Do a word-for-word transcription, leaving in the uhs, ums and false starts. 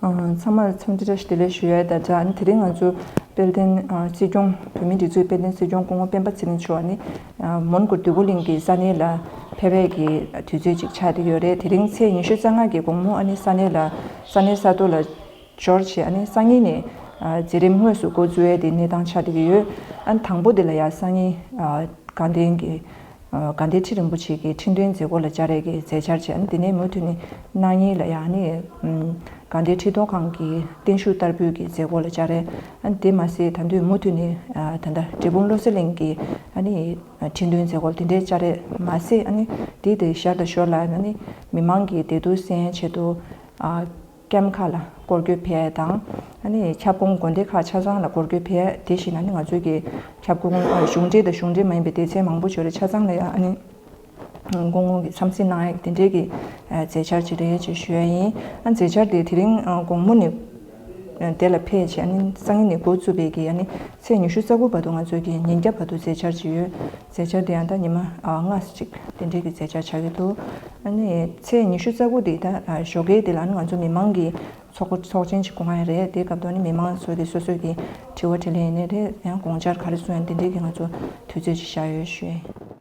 ཚང་མར་འཚམས་འདྲི་བཀྲ་ཤིས་བདེ་ལེགས་ཞུ་ཡ་དང་སྦྲགས། དེ་རིང་ང་ཚོ་དཔལ་ལྡན་སྲིད་སྐྱོང་བོད་མིའི་སྒྲིག་འཛུགས་དཔལ་ལྡན་སྲིད་སྐྱོང་སྐུ་ངོ་སྤེན་པ་ཚེ་རིང་མཆོག་ནི་མོན་གྷོ་འདོད་རྒུ་གླིང་གི་ས་གནས་ལ་ཕེབས་པའི་གི་དུས་ཚོད་ཅིག་ཆགས་བསྡད་ཡོད་རེད། དེ་རིང་ཚེས་ཉི་ཤུ་རྩ་ལྔ་གི་དགོང་མོ་ཨ་ནི་ས་གནས་ལ་ས་གནས་ས་ཐོག་ལ་འབྱོར་བྱས་ཨ་ནི་སང་ཉིན་ནས་མཛད་རིམ་དངོས་སུ་འགོ་འཛུགས་ཡ་དེ་གནས་སྟངས་ཆགས་བསྡད་ཀྱི་ཡོད། ཨ་ནི་དང་པོ་དེ་ལ་ཡ་སང་ཉིན་དགའ་ལྡན་གྱི་དགའ་ལྡན་ཁྲི་རིན་པོ་ཆེ་གི་ཁྲི་འདོན་མཛད་སྒོ་ལ་བཅར་ཡས་ཀྱི་མཛད་འཆར་བྱས། ཨ་ནི་དེ་ནས་མུ་མཐུད་ནས་གནངས་ཉིན་ལ་ཡང་ནི་དགའ་ལྡན་ཁྲི་ཐོག་ཁང་གི་བརྟན་བཞུགས་བསྟར་འབུལ་གྱི་མཛད་སྒོ་ལ་བཅར་ཡས། ཨ་ནི་དེ་མ་ཟད་ད་དུང་མུ་མཐུད་ནས་ད་ལྟ་འབྲས་སྤུངས་བློ་གསལ་གླིང་གི་ཨ་ནི་ཁྲི་འདོན་མཛད་སྒོ་ལ་དེ་འདྲའི་བཅར་ཡས་མ་ཟད། ཨ་ནི་དེ་དེ་ཤར་དང་ཞོར་ལ་ཨ་ནི་མི་མང་གི་བདེ་སྡུག་གསན་ཡས་ཆེད་དུ། ཀེམ་ཁག་ལ་སྐོར་སྐྱོད་ཕེབས་ཡས་དང་། ཨ་ནི་ཁྱབ་ཁོངས་དགོན་སྡེ་ཁག་ཆ་ཚང་ལ་སྐོར་སྐྱོད་ཕེབས་ཡས། དེ་བཞིན་ཨ་ནི་ང་ཚོའི་གི་ཁྱབ་ཁོངས་གཞུང་འབྲེལ་དང་གཞུང་འབྲེལ་མ་ཡིན་པའི་སྡེ་ཚན་མང་པོ་ཡོད་རེད། ཆ་ཚང་ལ་ཡང་ཨ་ནི་སྐུ་ངོ་གི་འཚམས་གཟིགས་གནང་ཡས་དེ་འདྲའི་གི་མཛད་འཆར་ཅིག་རེད་ཅེས་ཞུ་ཡས་ཡིན། ཨ་མཛད་འཆར་དེ་དེ་རིང་དགོང་མོ་ནས་དེ་ལ་ཕེབས་བྱས་ཨ་ནི་སང་ཉིན་ནས་འགོ་བཙུགས་པའི་གི་ཨ་ནི་ཚེས་ཉི་ཤུ་རྩ་དགུ་བར་དུ་ང་ཚོའི་གི་ཉིན་རྒྱབ་བར་དུ་མཛད་འཆར་ཅིག་ཡོད། མཛད་འཆར་དེ་ཡང་ད་ཉི་མ་ལྔ་ཅིག་དེ་འདྲའི་གི་མཛད་འཆར་ཆགས་ཀྱི་འདུག་ཨ་ནི་ཚེས་ཉི་ཤུ་རྩ་དགུ་དེ་ད་ཨ་ཞོགས་ཀའི་དེ་ལ་ཨ་ནི་ང་ཚོ་མི་མང་གི་ཚོགས་ཚོགས་ཆེན་ཅིག་དགོངས་ཡ་རེད། དེ་སྐབས་དུ་ཨ་ནི་མི་མང་ཚོ་གི་སོ་སོ་གི་དྲི་བ་དྲིས་ལན་ཡིན་ནའི་རེད། ཡང་དགོངས་འཆར་ག་རེ་གསུང་ཡ་དེ་འདྲའི་གི་ང་ཚོ་དུས་ཚོད་ཅིག་བཞག་ཡོད་ཞུ་ཡ་ཡིན།